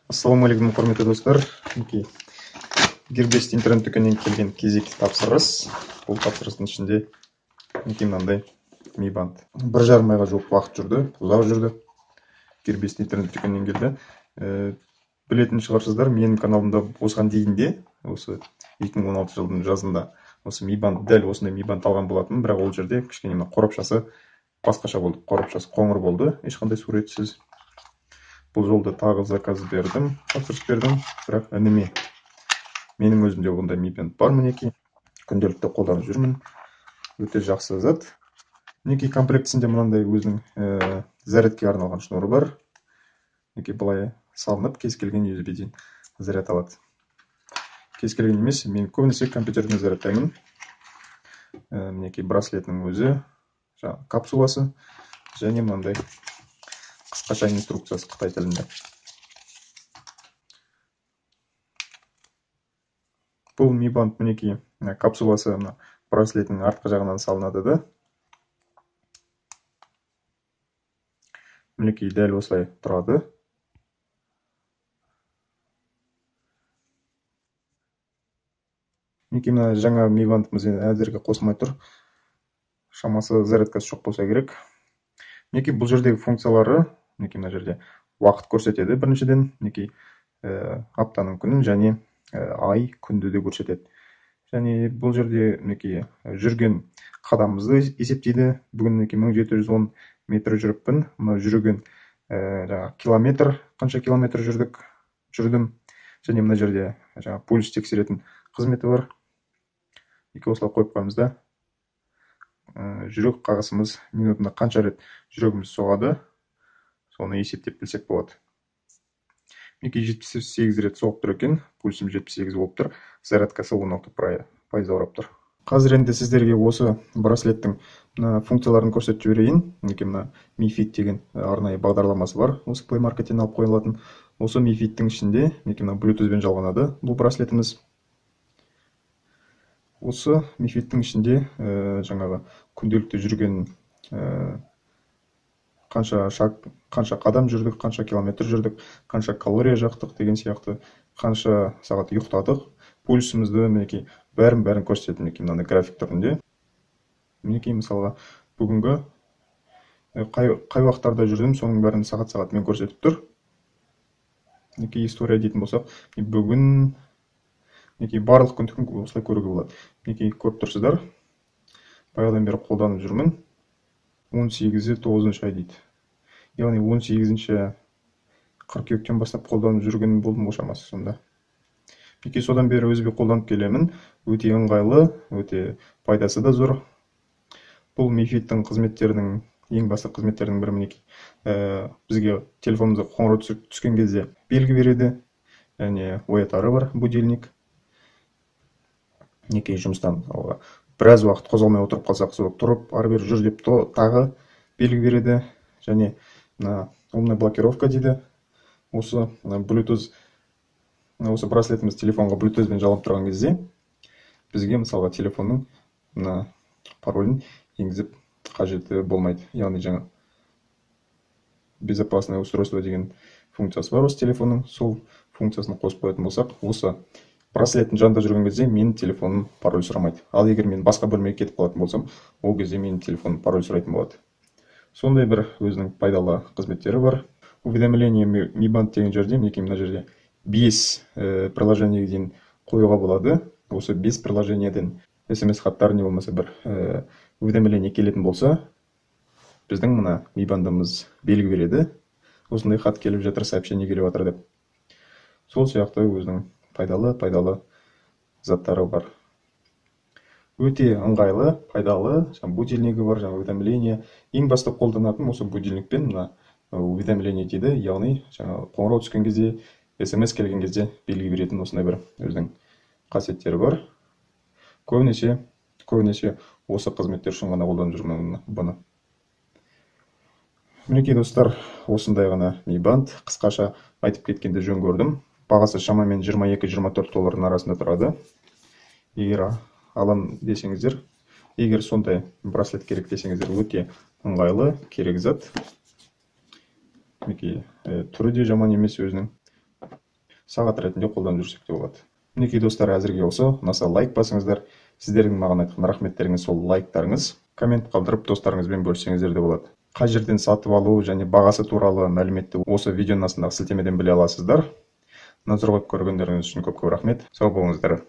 Ассалаумағалейкум, құрметті достар. Мінекей, Gearbest интернет дүкенінен келген кезекті тапсырыс. Бұл тапсырыстың ішінде мінекей мынандай Mi Band. 1,5 айға жуық уақыт жүрді, ұзақ жүрді. Gearbest интернет дүкенінен келді. Білетін шығарсыздар, менің каналымда осыған дейін де, осы 2016 жылдың жазында осы Mi Band, дәл осындай Mi Band алған болатын, бірақ ол жерде кішкене мына қорапшасы басқаша болды. Қорапшасы қоңыр болды, ешқандай суретсіз. Бұл жолда тағы заказ бердім, тапсырыс бердім, бірақ ініме. Менің өзімде ондай Mi Band бар мінекей. Күнделікті қолданып жүрмін. Өте жақсы зат. Мінекей комплектісінде мынандай өзінің зарядкеге арналған шнуры бар. Мінекей былай салынып, кез келген USB-ден заряд алады. Кез келген емес, мен көбінесе компьютерден зарядтаймын. Мінекей браслетінің өзі, жаңағы капсуласы және мынандай қысқаша инструкциясы қытай тілінде. Бұл Mi Band мінекей капсуласы мына браслетінің артқы жағынан салынады да. Мінекей дәл осылай тұрады. Мінекей мына жаңа Mi Bandымыз енді әзірге қосылмай тұр. Шамасы зарядкасы жоқ болса керек. Мінекей бұл жердегі функциялары, мінекей мына жерде уақыт көрсетеді біріншіден, мінекей аптаның күнін және ай күнді де көрсетеді. Және бұл жерде мінекей жүрген қадамымызды есептейді. Бүгін мінекей 1710 метр жүріппін. Мына жүрген жаңағы километр, қанша километр жүрдім. Және мына жерде жаңағы пульс тексеретін қызметі бар. Мінекей осылай қойып қоямыз да. Жүрек қағысымыз минутына қанша рет жүрегіміз соғады, соны есептеп білсек болады. Мінекей 78 рет соғып тұр екен, пульсім 78 болып тұр, зарядкасы 16% орап тұр. Қазір енді сіздерге осы браслеттің мына функцияларын көрсетіп жіберейін. Мінекей мына Mi Fit деген арнайы бағдарламасы бар, осы Play Market'тен алып қойылатын. Осы Mi Fit'тің ішінде мінекей мына Bluetooth-бен жалғанады бұл браслетіміз. Осы Mi Fit'тің ішінде жаңағы күнделікті жүрген қанша қадам жүрдік, қанша километр жүрдік, қанша калория жақтық деген сияқты, қанша сағат ұйықтадық, пульсімізді мінекей бәрін көрсетеді мінекей мынандай график түрінде. Мінекей мысалға бүгінгі қай уақыттарда жүрдім, соның бәрін сағат-сағатымен көрсетіп тұр. Мінекей история дейтін болсақ, бүгін мінекей барлық күндікін осылай көруге болады. Мінекей көріп тұрсыздар, баяғыдан бері қолданып жүрмін. 18-і 9-ай дейді. Яғни 18-ші қыркүйектен бастап қолданып жүрген болдым ғой шамасы сонда. Мінекей содан бері өзіме қолданып келемін. Өте ыңғайлы, өте пайдасы да зор. Бұл Mi Fit'тің қызметтерінің, ең басты қызметтерінің бірі мінекей. Бізге телефонымызға қоңырау түскен кезде белгі береді. Және оятары бар, будильник. Мінекей жұмыстан мысалға біраз уақыт қозғалмай отырып қалсақ, сол тұрып ары бері жүр деп тағы белгі береді. Және мына умная блокировка дейді. Осы мына Bluetooth, осы браслетіміз телефонға Bluetooth-бен жалғанып тұрған кезде бізге мысалға телефонның мына паролін енгізіп қажеті болмайды. Яғни жаңа безопасное устройство деген функциясы бар осы телефонның, сол функциясын қосып қоятын болсақ, осы браслеттің жанында жүрген кезде менің телефоным пароль сұрамайды. Ал егер мен басқа бөлмеге кетіп қалатын болсам, ол кезде менің телефоным пароль сұрайтын болады. Сондай бір өзінің пайдалы қызметтері бар. Уведомление Mi Band деген жерде, мінекей мына жерде 5 приложениеге дейін қоюға болады. Осы 5 приложениеден SMS хаттар не болмаса бір уведомление келетін болса, біздің мына Mi Bandымыз белгі береді. Осындай хат келіп жатыр, сообщение келіп жатыр деп. Сол сияқты өзінің пайдалы заттары бар. Өте ыңғайлы, пайдалы, жаңа будильнигі бар, жаңа уведомление. Ең басты қолданатын осы будильникпен мына уведомление дейді, яғни жаңа қоңырау түскен кезде, SMS келген кезде белгі беретін осындай бір өзінің қасиеттері бар. Көбінесе осы қызметтер үшін ғана қолданып жүрмін бұны. Мінекей достар, осындай ғана Mi Band. Қысқаша айтып кеткенде жөн көрдім. Бағасы шамамен 22-24 доллардың арасында тұрады. Егер алам десеңіздер, егер сондай браслет керек десеңіздер, өте ыңғайлы, керек зат. Мінекей, түрі де жаман емес өзінің. Сағат ретінде қолданып жүрсек те болады. Мінекей, достар, әзірге осы. Ұнаса, лайк басыңыздар. Сіздердің маған айтқан рахметтеріңіз — сол лайктарыңыз. Коммент қалдырып, достарыңызбен бөліссеңіздер де болады. Қай жерден сатып алу және бағасы туралы мәліметті осы видеоның астындағы сілтемеден біле аласыздар. Назар қойып көргендеріңіз үшін көп көп рахмет. Сау болыңыздар.